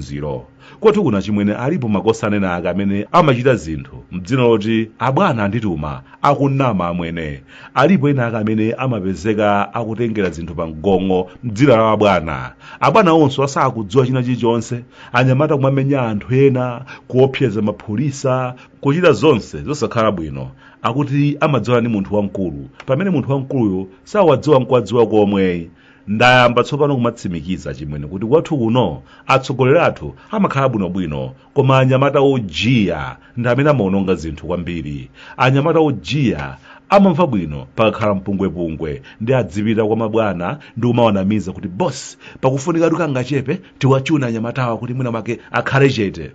phunziro. Kwathu kuno achimwene alipo makosana ena ake amene amachita zinthu mdzina loti abwana andituma, akunama amwene. Alipo ena ake amene amapezeka akutengera zinthu pa mgong'o mdzina la abwana. Abwana onso asakudziwa china chilichonse, anyamata kumamenya anthu ena, kuopseza maphulisa, kuchita zonse zosakhala bwino. Akuti amadziwana ndi munthu wamkulu, pamene munthu wamkuluyo sawadziwa nkuwadziwa komwe. Ndayamba tsopano kumatsimikiza achimwene kuti kwathu kuno atsogoleri athu amakhala bwinobwino koma anyamata ojiya ndi amene amaononga zinthu kwambiri. Anyamata ojiya amamva bwino pakakhala mpungwepungwe ndi adzipita kwa mabwana ndi kumawanamiza kuti boss pakufunikatu kangachepe tiwachune anyamatawa kuti mwina mwake akhale chete.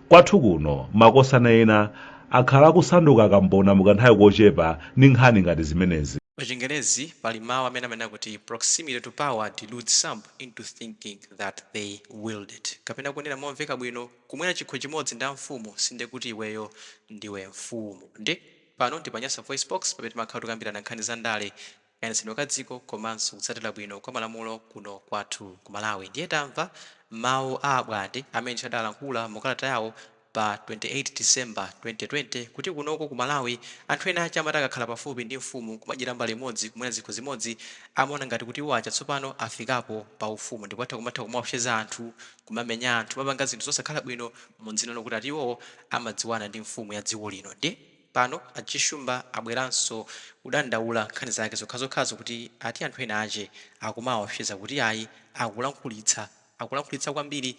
Kwathu kuno makosana ena akhala akusanduka kambona mukanthawi kochepa ndi nkhani ngati zimenezi. Pa chingerezi pali mawu amene amanena kuti proximity to power deludes some into thinking that they wield it. Kapena kunena momveka bwino, kumwera chikho chimodzi ndi amfumu sindekuti iweyo ndiwe mfumu. Nde pano ndi pa Nyasa VoiceBox pamene timakhala tikukambirana nkhani za ndale, kayendetsedwe ka dziko komanso kutsatira bwino kwa malamulo kuno kwathu ku Malawi. Ndiye tamva mawu a a Bwande amene adalankhula mu kalata yawo pa 28 December 2020 kuti kunoko ku Malawi anthu ena ache amati akakhala pafupi ndi mfumu kumadyera mbale imodzi kumwera zikho zimodzi amaona ngati kuti iwo aja tsopano afikapo pa ufumu ndipo atha kumatha kumaopseza anthu, kumamenya anthu, kumapanga zinthu zosakhala bwino mu dzina lokuti ati iwowo amadziwana ndi mfumu ya dziko lino. Ndiye pano a G Shumba abweranso kudandaula nkhani zake zokhazokhazo kuti ati anthu ena ache akumawaopseza kuti ayi akulankhulitsa akulankhulitsa kwambiri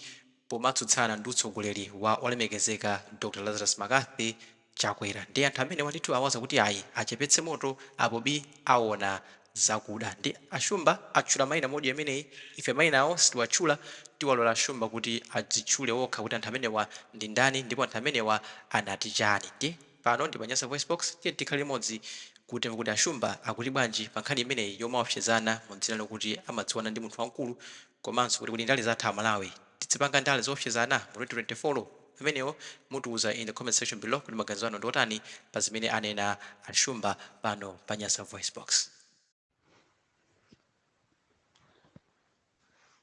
pomatsutsana ndi utsogoleri wa olemekezeka Dr Lazarus McCarthy Chakwera ndiye anthu amenewa ndithu awauza kuti ayi achepetse moto apo bii awona zakuda ndiye a Shumba atchula maina mu audio imeneyi ife mainawo sitiwatchula tiwalola a Shumba kuti adzitchule okha kuti anthu amenewa ndi ndani ndipo anthu amenewa anati chani ndiye pano ndi pa Nyasa VoiceBox tiyeni tikhale limodzi kuti timve kuti a Shumba akuti bwanji pa nkhani imeneyi yomaopsezana mu dzina lokuti amadziwana ndi munthu wamkulu Komanso kuti kodi ndale zatha amalawi tidzipanga ndale zoopsezana mu 2024? Amenewo mutiuza in the comment section below kuti maganizo anu ndi otani pa zimene anena a Shumba pano pa Nyasa VoiceBox.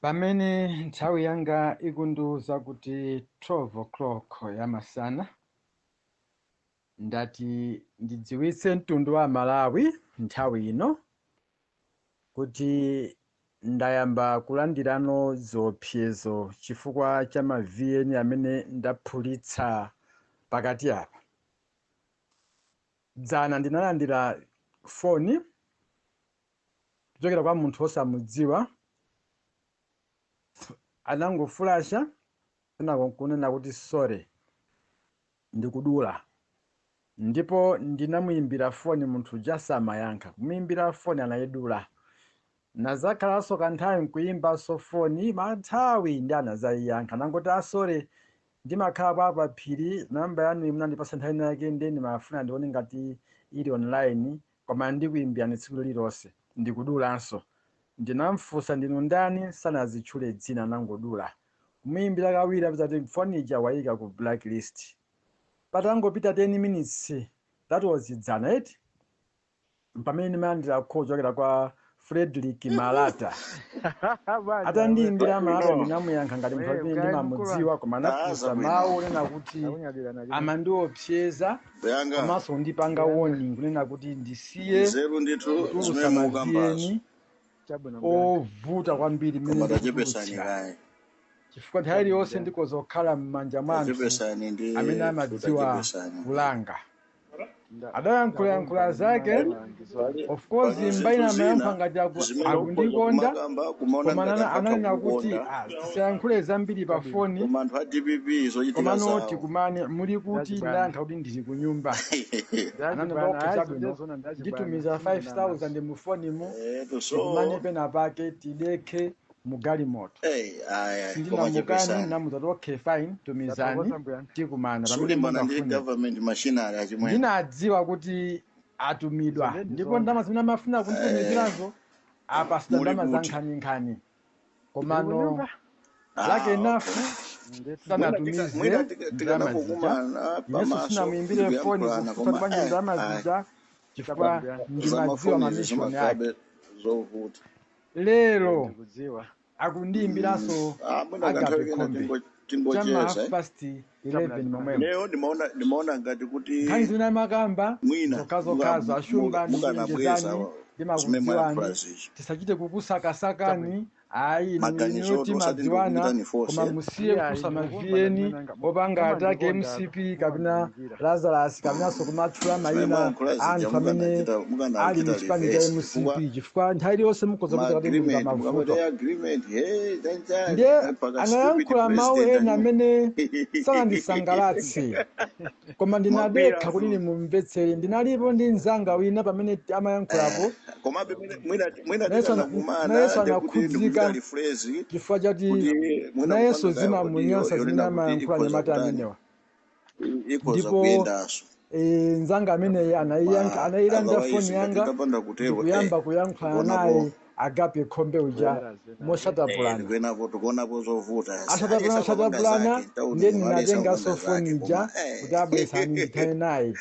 Pamene nthawi yanga ikundiuza kuti 12 o'clock yamasana, ndati ndidziwitse mtundu wa Malawi nthawi ino kuti ndayamba kulandirano ziopsezo chifukwa cha ma VN amene ndaphulitsa pakati apa. Dzana ndinalandira foni kuchokera kwa munthu osamudziwa, anangofulasha kenako nkunena kuti sorry ndikudula. Ndipo ndinamuimbira foni munthu uja samayankha. Kumuimbira foni anayidula. Nazakhalanso kanthawi nkuimbanso foni manthawi ndi anazaiyankha. Nangoti ah sorry ndimakhala kwa pa phiri namba yanu munandipasa nthawi inayake ndiye ndimafuna ndione ngati ili online koma ndikuimbirani tsiku lililonse. Ndikudulanso. Ndinamfunsa ndinu ndani sanazitchule dzina anangodula. Kumuimbira kawiri apeza kuti foni ija waika ku blacklist. Patangopita 10 minutes, that was dzana eti, mpamene ndimalandira call kuchokera kwa Frederick Malata. Atandiyimbira Malata ndinamuyankha ngati munthu amene ndimamudziwa, koma anafunsa mawu onena kuti amandiopseza komanso kundipanga warning kunena kuti ndisiye Nzeru ndithu kutulutsa zimene ma mukukambazo. VN ovuta kwambiri mmene Koma tachepesani ndikutulutsira. kaye. Chifukwa nthawi iliyonse ndikhoza kukhala m'manja mwa anthu Tachepesani ndi amene amadziwa tachepesani. kulanga. Adayankhulayankhula zake, of course Pali mbaina zinthu amayankha zina ngati zimene ukhoza akundikonda, kumakamba kumaona koma ngati anthu atha ananena kuti kukukonda tisayankhule zambiri pa foni, koma anthu a DPP zochitika komano zawo. tikumane muli kuti, ndayankha kuti ndili ku nyumba. Ananena okay chabwino, nditumiza 5000 mu fonimu, So tikumane pena pake tidekhe mu galimoto. Hey, ayi, koma Sindinamukane, chepesani. ndinamuuza kuti okay fine, tumizani tikumana pamene Sulimbana ndi mungafune. government machinery achimwene. Ndinadziwa kuti atumidwa ndipo ndalama zimene amafuna kunditumiziranzo apasidwa Muli ndalama za kuti? nkhaninkhani, komano lucky enough sanatumize Mwina ndalama zija. tikanapokumana Inenso pamaso sinamuimbire foni ndikuyankhulana kufunsa kuti koma bwanji ndalama ayi zija, chifukwa ndimadziwa zamafoni izi mamishoni ake. zimakhabe zovuta. Lero akundiyimbiranso Mwina kanthawi Agape kena Khombe. tingo Chamma tingocheza, half eh. past 11 momwemo. Ineyo ndimaona ngati Nkhani kuti zimene amakamba mwina zokhazokhazo, ashumba, mukanabweza ndikuchenjezani, zimene mwayankhula ndimakudziwani, zichi tisachite kukusakasakani ayi, inu maganizo inuyo oti osati timadziwana, ndikukuchitani force, koma eh. musiye Iyayi, kupusa ndikukumva maviyeni ndimene opanga attack mumandikondatu, MCP kapena mumandiyamikira. Lazarus kapenanso kumatchula Zimene mayina mwayankhula zija anthu amene ali mukanachita mchipani cha reverse, chifukwa MCP, chifukwa nthawi iliyonse mukhoza ma kupeza kuti muli pa agreement mavuto. mukapati agreement, hey, chanchani Ndiye mpaka stupid anayankhula mawu president ena anyuma amene sanandisangalatse, koma ndinadekha kuti mwabwera. ndimumvetsere. Ndinalipo ndi mnzanga wina pamene amayankhulapo, Komabe mwina nayenso tikanakumana nayenso ndekuti ndikuchita anakhudzika rephrase chifukwa chati kuti mwina nayenso kupanga kayo audio zimamunyansa zimene yonena kuti amayankhula ikhoza anyamata kutani, amenewa. ikhoza Ndipo kuyendanso mnzanga ameneyi ma anayilanda otherwise foni ngati yanga tapanda kutero, ndikuyamba kuyankhulana tikuonapo naye Agape Khombe uja Kubwera zina eh. moshatapulana. Tikuonapo zovuta. Ashatapulana Alesa kupanga shatapulana, zake mtauni ndiye muno, alesa ndinatenganso kupanga zake foni ija koma kuti abwesani ndithane naye.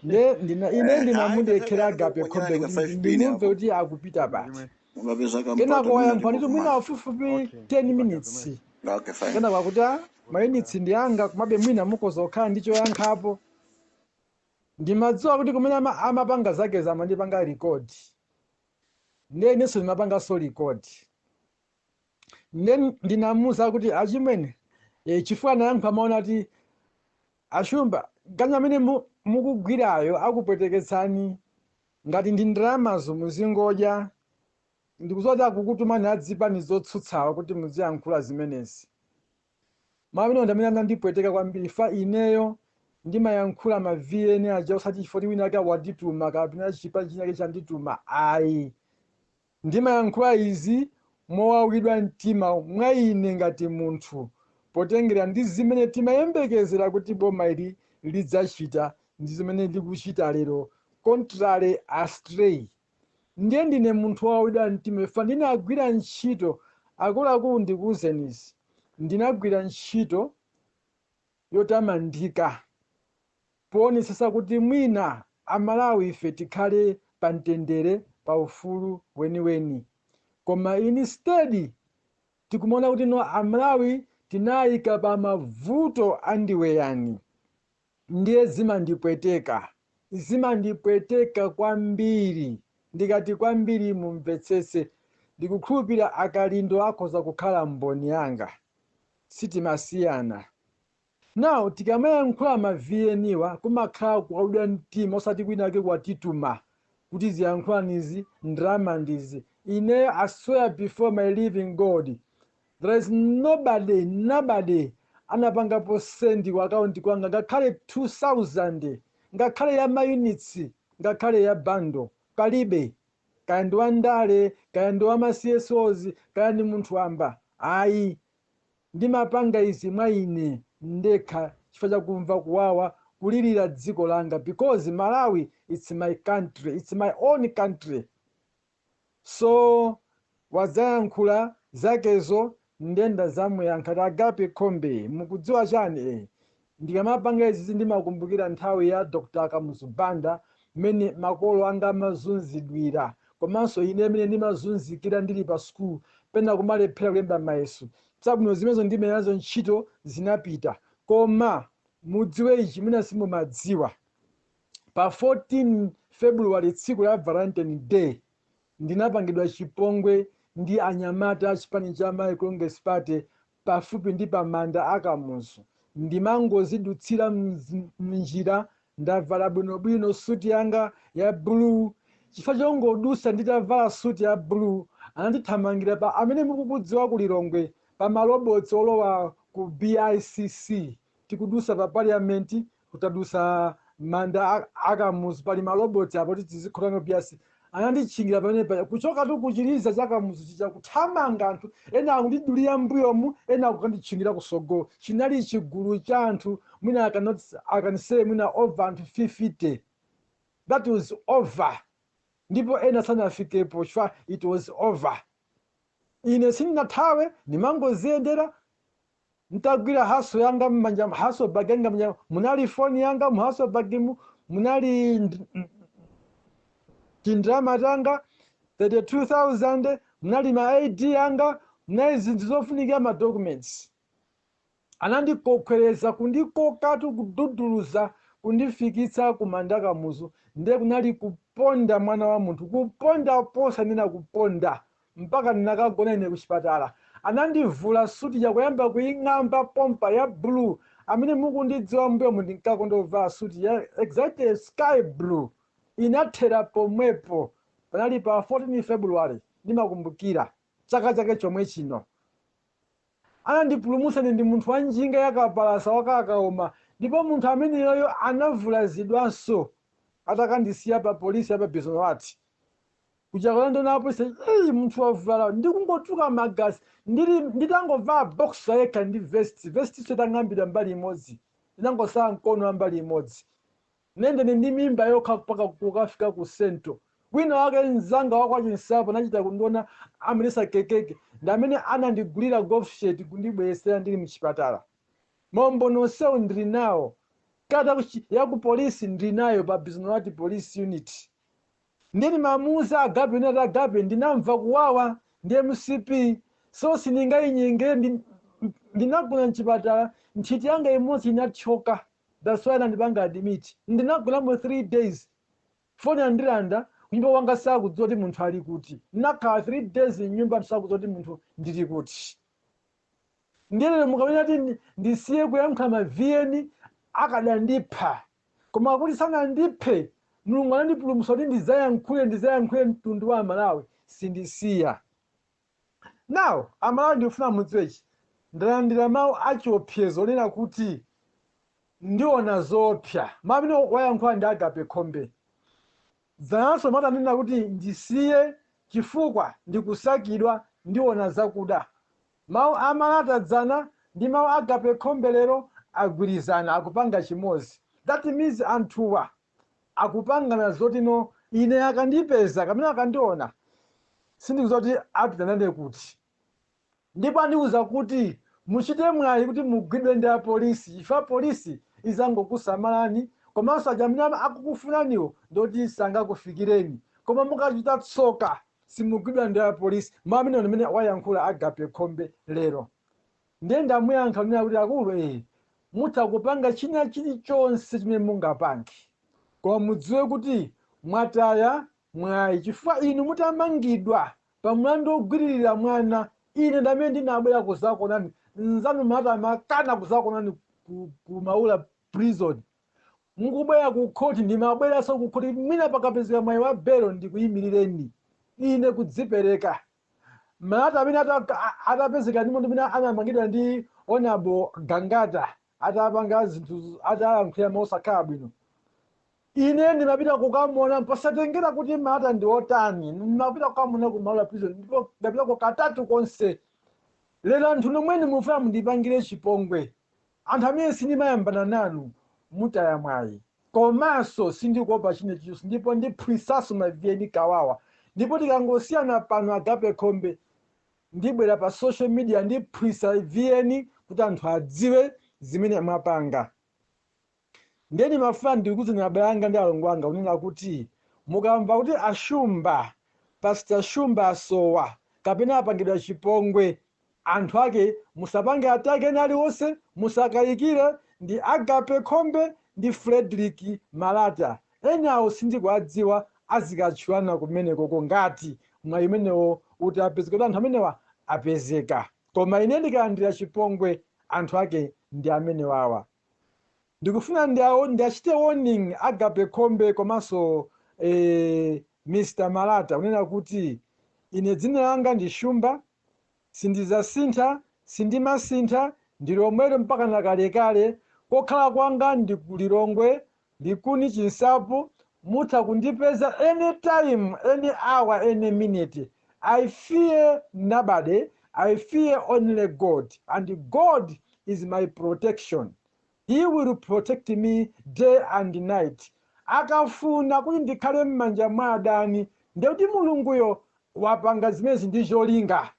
Ndiye ine ayi, ngakhale ndinamudekera Agape Khombe anangokuonyerani ka kuti 5 pin ndimumve apo kuti akupita pati. Ndimwe. mukapeza kampata Kenako mwina wayankhula ndithu mwina tikukumana. wafupifupi Okay, 10 ndipanga minutes. zomwe. Okay, fine. Kenako akuti "Ah, mayunitsi ndi anga, komabe mwina mukhoza kukhala ndi choyankhapo." Ndimadziwa kuti kumene amapanga zake zamandipanga record, ndiye inenso ndimapanganso record. Ndiye ndinamuwuza kuti achimwene, chifukwa anayankha maona kuti ashumba ganyu amene mukugwirayo akupweteketsani, ngati ndi ndalamazo muzingodya, ndikudziwa kuti akukutumani adzipani zotsutsawa kuti muziyankhula zimenezi. Mawu amenewo ndi amene anandipweteka kwambiri fa ineyo ndimayankhula ma VN aja osati chifukwa wina ake wandituma kapena chipani chinake chandituma, ayi. Ndimayankhula izi mowawidwa mtima mwa ine ngati munthu, potengera ndi zimene timayembekezera kuti boma ili lidzachita ndi zimene likuchita lero, contrary, astray. Ndiye ndine munthu wowawidwa mtima fa ndinagwira ntchito. Akuluakulu, ndikuwuzenizi, ndinagwira ntchito yotamandika poonetsetsa kuti mwina Amalawi ife tikhale pa mtendere, pa ufulu weniweni, koma instead tikumaona kuti no, Amalawi tinayika pa mavuto andiweyani. Ndiye zimandipweteka, zimandipweteka kwambiri. Ndikati kwambiri, mumvetsetse. Ndikukhulupirira Akalindo akhoza kukhala mboni yanga, sitimasiyana. Now tikamayankhula ma VN-wa kumakhala kuwawidwa mtima, osati kwina ake kwatituma kuti ziyankhulanizi, ndalama ndizi. Ineyo, I swear before my living God, there is nobody, nobody anapangapo send ku akaunti kwanga ngakhale 2000, ngakhale ya mayunits, ngakhale ya bundle, palibe. Kaya ndi wandale, kaya ndi wama CSOs, kaya ndi munthu wamba, ayi. Ndimapanga izi mwa ine ndekha chifukwa chakumva kuwawa, kulirira dziko langa, because Malawi, it's my country, it's my own country. So wadzayankhula zakezo, ndenda zamuyankha ti Agape Khombe, mukudziwa chani? Ndikamapanga izi ndimakumbukira nthawi ya Dr Kamuzu Banda, mmene makolo anga amazunzidwira, komanso ine mmene ndimazunzikira ndili pa school, pena kumalephera kulemba mayeso. Chabwino, zimenezo ndimene nazo ntchito zinapita, koma mudziwe ichi, mwina simumadziwa, pa 14 February, tsiku la Valentine Day, ndinapangidwa chipongwe ndi anyamata a chipani cha Malawi Congress Party pafupi ndi pamanda aKamuzu. Ndimangozidutsira mnjira, ndavala bwinobwino suti yanga ya blue. Chifukwa chongodusa nditavala suti ya blue, anandithamangira pa amene mukukudziwa ku Lilongwe, pa malobotsi olowa ku BICC. Tikudusa pa Parliament, kutadusa manda aKamuzu, pali malobotsi apo kuti tizikhotano BICC. Ananditchingira pamene paja kuchoka tu kuchiliza cha Kamuzu chija, kuthamanga anthu ena akundidulira mbuyomu, ena akukanditchingira kusogolo. Chinali chigulu cha anthu, mwina I cannot, I can say mwina over anthu 50. That was over, ndipo ena sanafikepo chifukwa it was over. Ine sindinathawe, ndimangoziyendera ntagwira hustle yanga mmanja, hustle bag yanga mmanja munali foni yanga, mu hustle bag mu munali tindalama tanga 32,000, munali ma ID yanga, munali zinthu zofunikira, ma documents. Anandikokhwereza, kundikokatu, kududuluza, kundifikitsa kumanda Kamuzu. Ndiye kunali kuponda, mwana wa munthu, kuponda posanena kuponda, mpaka ndinakagona ine kuchipatala. Anandivula suti yakuyamba kuing'amba pompa ya blue. Amene mukundidziwa mbuyo, ndinkakonda suti ya exactly sky blue. Inathera pomwepo. Panali pa 14 February, ndimakumbukira, chaka chake chomwe chino. Anandipulumutsa ine ndi munthu wa njinga yakapalasa wakakaoma. Ndipo munthu ameneyoyo anavulazidwanso atakandisiya pa polisi apa Bisonati kuchakala. Ndona apolisi, "Ei, munthu wavulala." Ndikungotuka magazi, ndili nditangovala boxer yekha ndi vest, vest so itang'ambidwa mbali imodzi, ndinangosala mkono wa mbali imodzi, nendene ndi mimba yokha mpaka kukafika ku sento. Wina wake mzanga wakwachinsapo anachita kundiona, amalesa kekeke, ndi amene anandigulira golf shirt kundibweresera ndili mchipatala. Mombo nonsewo ndili nawo. Kata ya ku polisi ndili nayo pa Bisonati Police Unit. Ndini mamuza Agape nati, "Agape, ndinamva kuwawa ndi MCP, so sindingayinyengere. Ndinagona mchipatala, nthiti yanga imodzi inathyoka, that's why anandipanga admit. Ndinagonamo 3 days. Foni andilanda, kunyumba kwanga sakudziwa kuti munthu ali kuti. Ndinakhala 3 days mnyumba, anthu sakudziwa kuti munthu ndili kuti." Ndiyelero mukamena ti ndisiye kuyankha ma VN, akadandipha. Koma kuti sanandiphe, Mulungu anandipulumutsa kuti ndidzayankhule mtundu wa Amalawi. Sindisiya. Now Amalawi, ndikufuna mudziwechi: ndalandira mawu achiopsezo onena kuti ndiona zoopsa. Mawu amene wayankhula ndi Agape Khombe. Dzananso matanena kuti ndisiye chifukwa ndikusakidwa, ndiona zakuda. Mawu amalata dzana ndi mawu Agape Khombe lero agwirizana, akupanga chimodzi. That means anthuwa akupangana zoti no, ine akandipeza kamene akandiona, sindikuziwa kuti apitanane kuti. Ndipo andiwuza kuti muchite mwayi kuti mugwidwe ndi apolisi, ife apolisi izangokusamalani, komanso aja amene akukufunaniwo ndoti sangakufikireni. Koma mukachita tsoka, simugwidwa ndi apolisi. Mawu amene amene wayankhula Agape Khombe lero, ndiye ndamuyankha kunena kuti, "Akulu, mutha kupanga china chilichonse chimene mungapange, koma mudziwe kuti mwataya mwayi, chifukwa inu mutamangidwa pa mlandu wogwiririra mwana, ine ndamene ndinabwera kuzakuonani. Nzanu mata makana kuzakuonani ku Maula Prison. Mukubwera ku khoti, ndimabweranso ku khoti, mwina pakapezeka mwayi wa belo ndikuyimirireni. Ine kudzipereka." Malata amene atapezeka ndi munthu amene anamangidwa ndi Honorable Gangata, atapanga zinthu, atayankhula mosakhala bwino, ine ndimapita kukamona, pasatengera kuti Malata ndi otani, ndimapita kukamona ku Maula Prison, ndipo ndapitako katatu konse. Lero anthu nomweni mufuna mundipangire chipongwe, anthu amene sindimayambana nanu, mutaya mwayi. Komanso sindikuopa chine chilichonse, ndipo ndiphwisaso ma VN kawawa. Ndipo tikangosiyana pano, Agape Khombe, ndibwera pa social media, ndiphwisa VN kuti anthu adziwe zimene mwapanga. Ndeni mafuna ndikuuzeni, abale anga ndi alongo anga, kunena kuti mukamva kuti Ashumba, Pastor Shumba asowa kapena apangidwa chipongwe, anthu ake musapange attack ena aliwonse, musakayikire, ndi Agape Khombe ndi Frederick Malata. Enawo sindikuwadziwa, azikatchulana kumenekoko ngati mwayi umenewo kuti apezeka, kuti anthu amenewa apezeka. Koma ine ndikalandira chipongwe, anthu ake ndi amenewawa. Ndikufuna ndiachite warning Agape Khombe komanso Mr Malata, kunena kuti ine dzina langa ndi Shumba, sindizasintha, sindimasintha, ndi lomwelo mpaka na kalekale. Kokhala kwanga ndi ku Lilongwe, Likuni Chinsapo. Mutha kundipeza anytime, any hour, any minute. I fear nobody, I fear only God, and God is my protection. He will protect me day and night. Akafuna kuti ndikhale m'manja mwa adani, ndekuti Mulunguyo wapanga zimenezi ndi cholinga.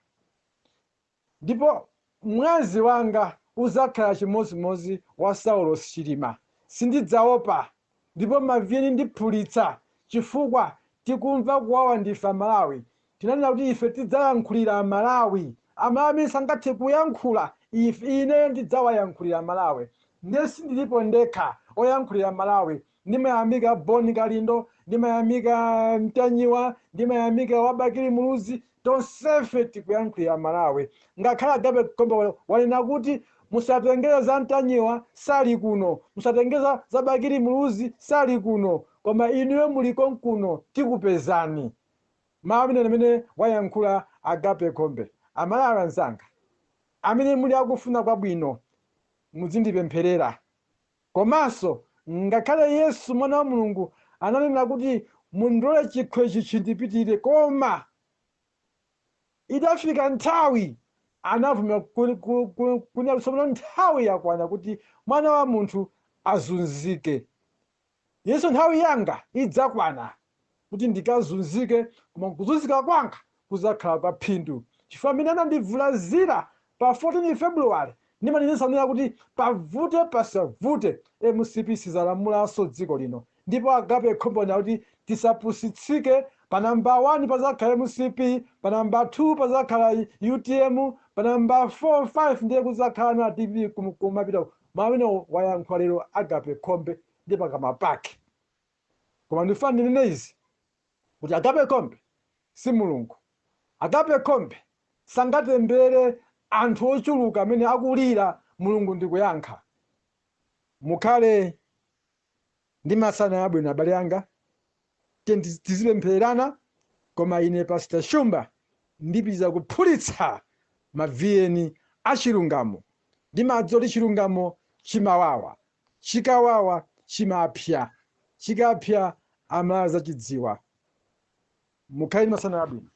Ndipo mwazi wanga uzakhala chimodzimodzi wa Saulo Chilima. Sindidzaopa, ndipo ma VN ndiphulitsa, chifukwa tikumva kuwawa ndife Amalawi. Tinanena kuti ife tidzayankhulira Amalawi. Amalawi amene sangathe kuyankhula, Ine ndidzawayankhulira Malawi. Ndiye sindilipo ndekha oyankhulira Malawi. Ndimayamika Boni Kalindo, ndimayamika Mtanyiwa, ndimayamika Wabakili Muluzi, tonsefe tikuyankhulira Malawi. Ngakhale Agape Khombe wanena kuti musatengere za Mtanyiwa, sali kuno, musatengere za Bakili Muluzi, sali kuno, koma inuyo muliko nkuno, tikupezani. Mawu amene wayankhula Agape Khombe. Amalawi anzanga amene muli akufuna kwabwino, muzindipempherera. Komanso ngakhale Yesu mwana wa Mulungu ananena kuti mundilole chikho ichi chindipitire, koma idafika nthawi anavuma kunena kuti nthawi yakwana kuti mwana wa munthu azunzike. Yesu, nthawi yanga idzakwana kuti ndikazunzike, koma kuzunzika kwanga kuzakhala kwa phindu, chifukwa amene anandivulazira pa 14 February ndimanenesa kuti pavute pasavute MCP sizalamulanso dziko lino. Ndipo Agape Khombe kuti tisapusitsike, pa namba 1 pazakhala MCP, pa namba 2 pazakhala UTM, pa namba 4 5 ndiye kuzakhala na DPP kumapita. Mamene wayankhula lero Agape Khombe ndi pakamwa pake. Koma ndifuna ndinene izi kuti Agape Khombe si Mulungu. Agape Khombe sangatembere anthu ochuluka amene akulira Mulungu ndikuyankha. Mukhale ndi masana abwino, abale anga. Tizipemphererana. Koma ine Pastor Shumba ndipitiriza kuphulitsa maviyeni achilungamo. Ndimadziwa kuti chilungamo chimawawa, chikawawa chimapya, chikapya amalawi achidziwa. Mukhale ndi masana abwino.